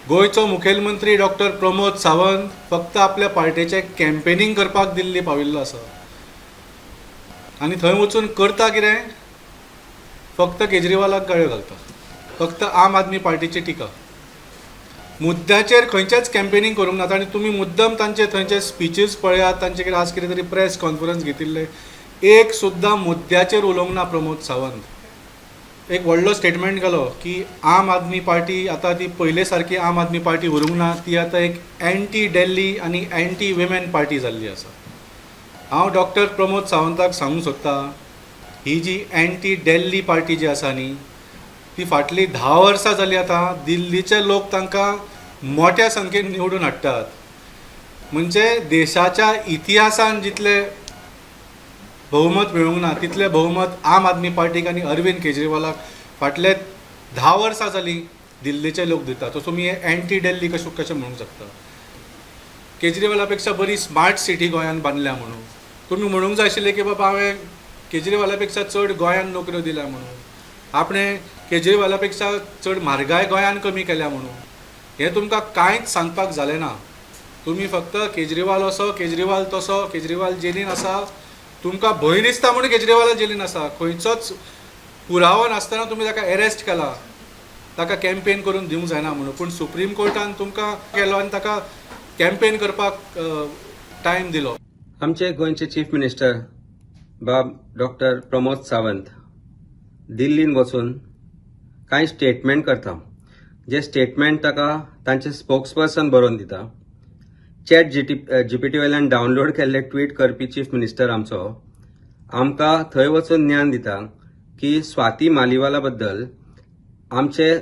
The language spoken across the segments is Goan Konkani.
गोंयचो मुखेलमंत्री डॉक्टर प्रमोद सावंत फक्त आपल्या पार्टेचें कॅम्पेनींग करपाक दिल्ली पाविल्लो आसा आनी थंय वचून करता कितें? फक्त केजरीवालाक गाळयो घालता, फक्त आम आदमी पार्टीची टिका. मुद्द्याचेर खंयचेच कॅम्पेनींग करूंक नात. आनी तुमी मुद्दम तांचे थंयचे स्पिचीस पळयात, तांचे कितें आज कितें तरी प्रेस कॉन्फरन्स घेतिल्ले, एक सुद्दां मुद्द्याचेर उलोवंक ना प्रमोद सावंत. एक व्हडलो स्टेटमेंट केलो की आम आदमी पार्टी आतां ती पयले सारकी आम आदमी पार्टी उरूंक ना, ती आतां एक एंटी दिल्ली आनी एंटी विमेन पार्टी जाल्ली आसा. हांव डॉक्टर प्रमोद सावंताक सांगूंक सोदतां, ही जी एंटी दिल्ली पार्टी जी आसा न्ही, ती फाटलीं 10 वर्सां जालीं आतां दिल्लीचे लोक तांकां मोट्या संख्येन निवडून हाडटात. म्हणजे देशाच्या इतिहासान जितले बहुमत मेळूंक ना तितलें बहुमत आम आदमी पार्टीक आनी अरविंद केजरीवालाक फाटले 10 वर्सां जालीं दिल्लीचे लोक दितात. सो तुमी हे एंटी दिल्ली कशें कशें म्हणूंक शकता? केजरीवाला पेक्षा बरी स्मार्ट सिटी गोंयांत बांदल्या म्हणून तुमी म्हणूंक जाय आशिल्लें की बाबा, हांवें केजरीवाला पेक्षा चड गोंयांत नोकऱ्यो दिल्या म्हणून, आपणें केजरीवाला पेक्षा चड म्हारगाय गोंयांत कमी केल्या म्हणून. हें तुमकां कांयच सांगपाक जालें ना. तुमी फक्त केजरीवाल असो, केजरीवाल तसो, केजरीवाल जेलीन आसा. तुमकां भंय दिसता म्हणून केजरीवाल जेलीन आसा. खंयचोच पुरावो नासतना तुमी ताका एरेस्ट केला, ताका कॅम्पेन करून दिवंक जायना म्हणून. पूण सुप्रीम कोर्टान तुमकां केलो आनी ताका कॅम्पेन करपाक टायम दिलो. आमचे गोंयचे चीफ मिनिस्टर बाब डॉक्टर प्रमोद सावंत दिल्लीन वचून कांय स्टेटमेंट करता, जे स्टेटमेंट ताका तांचे स्पोक्स पर्सन बरोवन दिता. चॅट जीपीटी वयल्यान डावनलोड केल्ले ट्वीट करपी चीफ मिनिस्टर आमचो आमकां थंय वचून ज्ञान दिता की स्वाती मालिवाला बद्दल आमचे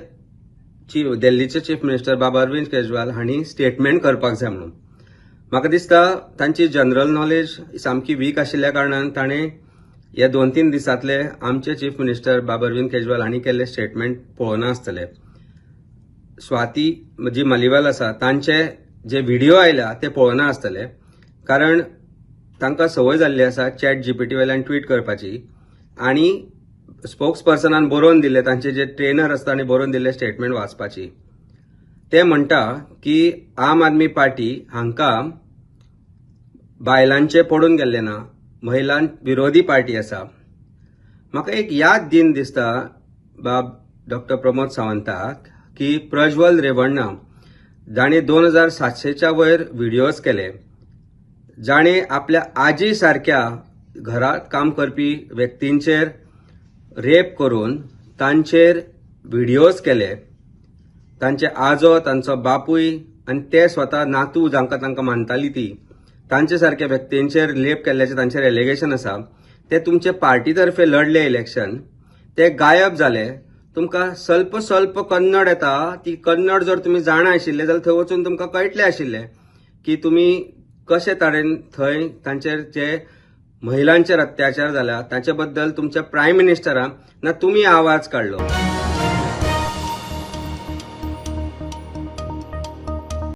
चीफ, दिल्लीचे चीफ मिनिस्टर बाबा अरविंद केजरीवाल हांणी स्टेटमेंट करपाक जाय म्हणून. म्हाका दिसता तांची जनरल नॉलेज सामकी वीक आशिल्ल्या कारणान ताणें ह्या 2-3 दिसांतले आमचे चीफ मिनिस्टर बाब अरविंद केजरीवाल हांणी केल्ले स्टेटमेंट पळोवना आसतले. स्वाती जी मालिवाल आसा, तांचे जे व्हिडिओ आयल्या ते पळोवना आसतले, कारण तांकां संवय जाल्ली आसा चॅट जीपीटी वयल्यान ट्वीट करपाची आनी स्पोक्स पर्सनान बरोवन दिल्ले, तांचे जे ट्रेनर आसता आनी बरोवन दिल्ले स्टेटमेंट वाचपाची. ते म्हणटा की आम आदमी पार्टी हांकां बायलांचे पडून गेल्ले ना, महिलां विरोधी पार्टी आसा. म्हाका एक याद दिन दिसता बाब डॉक्टर प्रमोद सावंताक की प्रज्वल रेवण्णा, जाणे 2700च्या वयर व्हिडियोज केले, जाणे आपल्या आजी सारक्या घरात काम करपी व्यक्तींचेर रेप करून तांचेर व्हिडियोज केले, तांचे आजो, तांचो बापूय आनी ते स्वता नातू जांकां तांकां मानताली ती, तांचे सारक्या व्यक्तींचेर रेप केल्ल्याचे तांचेर एलिगेशन आसा, ते तुमचे पार्टी तर्फे लढले इलेक्शन, ते गायब जाले. तुमकां स्वल्प स्वल्प कन्नड येता, ती कन्नड जर तुमी जाणा आशिल्ले जाल्यार थंय वचून तुमकां कळटलें आशिल्लें की तुमी कशे तरेन थंय तांचेर जे महिलांचेर अत्याचार जाला ताचे बद्दल तुमच्या प्रायम मिनिस्टरान ना तुमी आवाज काडलो.